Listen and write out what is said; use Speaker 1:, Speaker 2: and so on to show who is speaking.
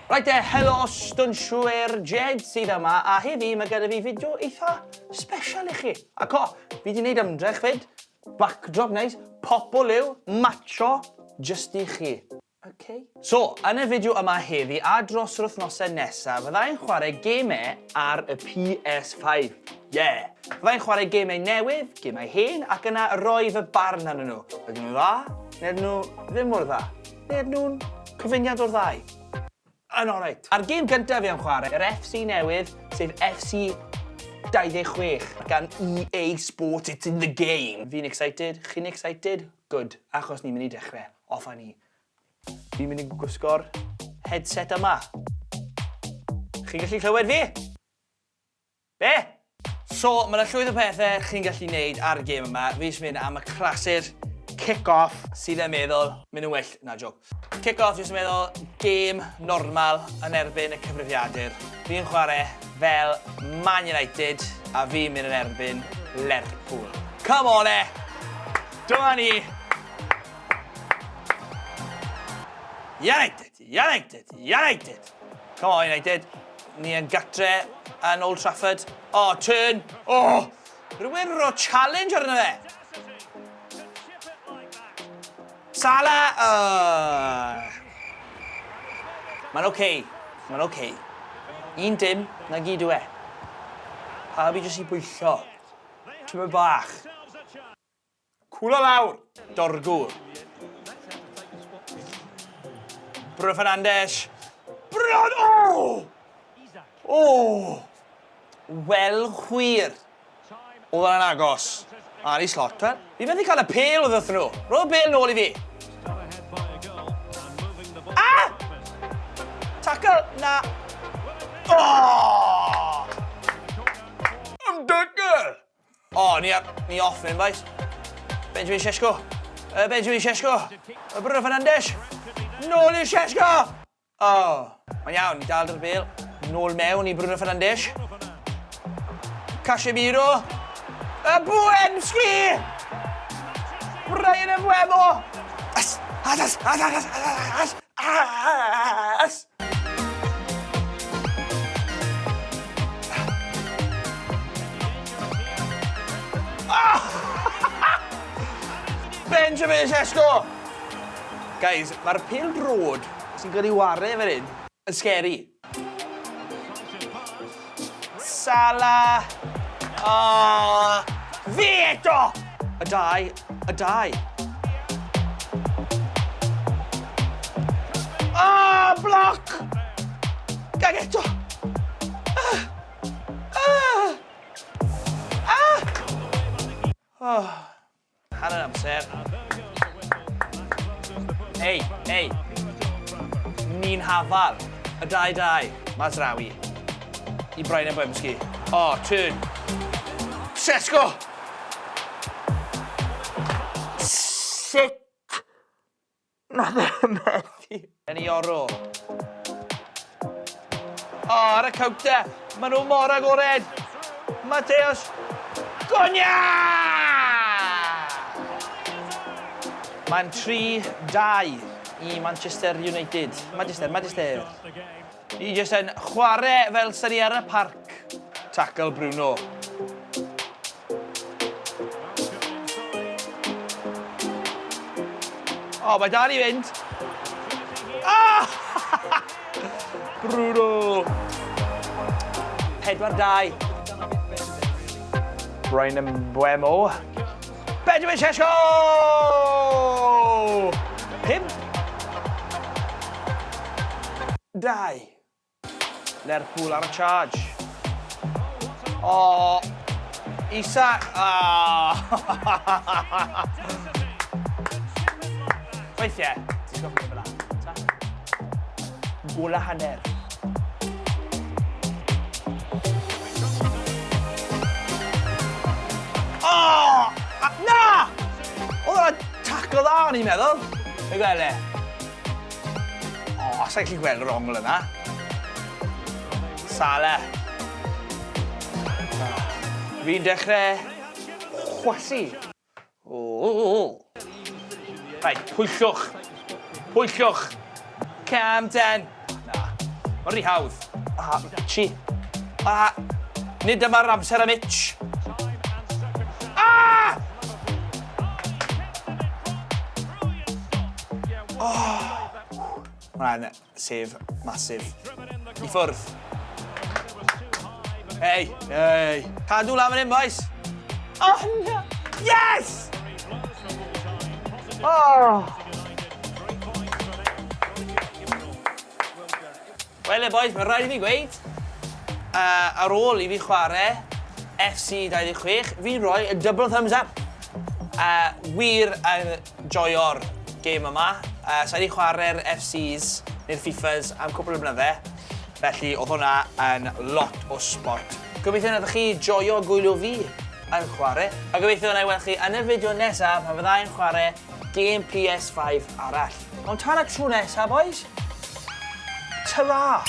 Speaker 1: Reit te, helo stwnshwyr, Jed sydd yma, a heddi mae gyda fi fideo eitha special i chi. Ac o, fi di wneud ymdrech fyd, backdrop neis, pop o liw, macho, just i chi. Ok. So, yn y fideo yma heddi a dros yr wythnosau nesaf, fyddai'n chwarae gemau ar y PS5. Yeah! Fyddai'n chwarae gemau newydd, gemau hen, ac yna roi fy barn arnyn nhw. Ydyn nhw'n dda, neu ydyn nhw ddim mor dda? Neu ydyn nhw'n cyfuniad o'r ddau? Yn oreit. A'r gêm gyntaf fi am chwarae, yr FC newydd, sef FC 26 gan EA Sports It's in the game. Fi'n excited, chi'n excited? Good, achos ni'n mynd i dechrau. Off â ni. Fi'n mynd i gwisgo'r headset yma. Chi'n gallu clywed fi? Be? So, mae 'na llwyth o pethe chi'n gallu neud ar y gêm yma. Fi jyst mynd am y clasur kick-off sydd yn meddwl, mynd yn wyllt, na joke. Kick-off jyst yn meddwl gêm normal yn erbyn y cyfrifiadur. Fi'n chwarae fel Man United a fi'n mynd yn erbyn Lerpwl. Come on e! Dyma ni! United! United! United! Come on United! Ni yn gatre yn Old Trafford. Oh, turn! Oh! Rhywun ro challenge arno fe! Salah! Uh. Mae'n oce. Okay. Mae'n oce. Okay. Un dim, na gyd yw e. Pawb i jyst i bwyllo. Tyma bach. Cwla lawr! Dorgu. Bruno Fernandes. Bruno! Oh! Oh! Wel chwir. Oedd hwnna'n agos. Ar ei slot, wel. Fi methu cael y pêl oedd wrthyn nhw. Rho y bêl nôl i fi. Ah! Tackle! Na. Oh! I'm tackle! O, ni ar... Ni off fan hyn, boys. Benjamin Sesko. Benjamin Sesko. Bruno Fernandes. Nôl i Sesko! O, mae'n iawn, ni dal dy'r bel. Nôl mewn i Bruno Fernandes. Casemiro. Y Bwemski! Brian Mbeumo! As! As! As! As! As! As! As! As! Benjamin Sesko! Guys, mae'r pêl drod sy'n cael ei ware fan hyn yn scary. Salah! Oh, fi eto! Y dau, y dau. Ah, bloc! Gag eto! Ah! Ah! Ah! Oh. Hanner amser. Ei, ei. Ni'n hafal. Y 2-2. Mazraoui. I Brian Ebwemski. Oh, turn. Sesko! Sut Nath e methu. Yn ei oro. O, ar y counter. Maen nhw mor agored. Mateus Cunha! Mae'n 3-2 i Manchester United. Manchester, Manchester. Ni jyst yn chwarae fel sy'n ni ar y parc. Tackle Bruno. O, oh, mae dal i fynd. Ah! Bruno! 4-2. Brian Mbeumo. Benjamin Sesko! 5. 2. Lerpwl ar y charge. O! Isak! Oh. Weithiau, ti'n gofyn fel ta? Gol a hanner. O! Na! Oedd hwnna'n tackle dda, o'n i'n meddwl. Fe gweld e. O, sa i'n gallu gweld yr ongl yna. Salah. Fi'n dechrau chwasu. O, o, o. Reit, pwyllwch. Pwyllwch. Cam 10. Na. Mae'n rhy hawdd. A, chi. A, nid dyma'r amser am itch. Ah! Oh! Hwnna'n save massive. I ffwrdd. Hey, hey. Cadw lan fan hyn, boys. Oh, no. Yes! Oh! Wel, e boys, mae rhaid i fi gweud, uh, ar ôl i fi chwarae FC 26, fi'n rhoi y double thumbs up. Uh, wir yn joio'r gêm yma. Uh, Sa i wedi chwarae'r FCs neu'r FIFAs am cwpl o blynydde, felly oedd hwnna yn lot o sport. Gobeithio wnaethoch chi joio gwylio fi yn chwarae, a gobeithio wna i weld chi yn y fideo nesaf pan fyddai'n chwarae gêm PS5 arall. Ond tan y tro nesaf, boys, ta-ra!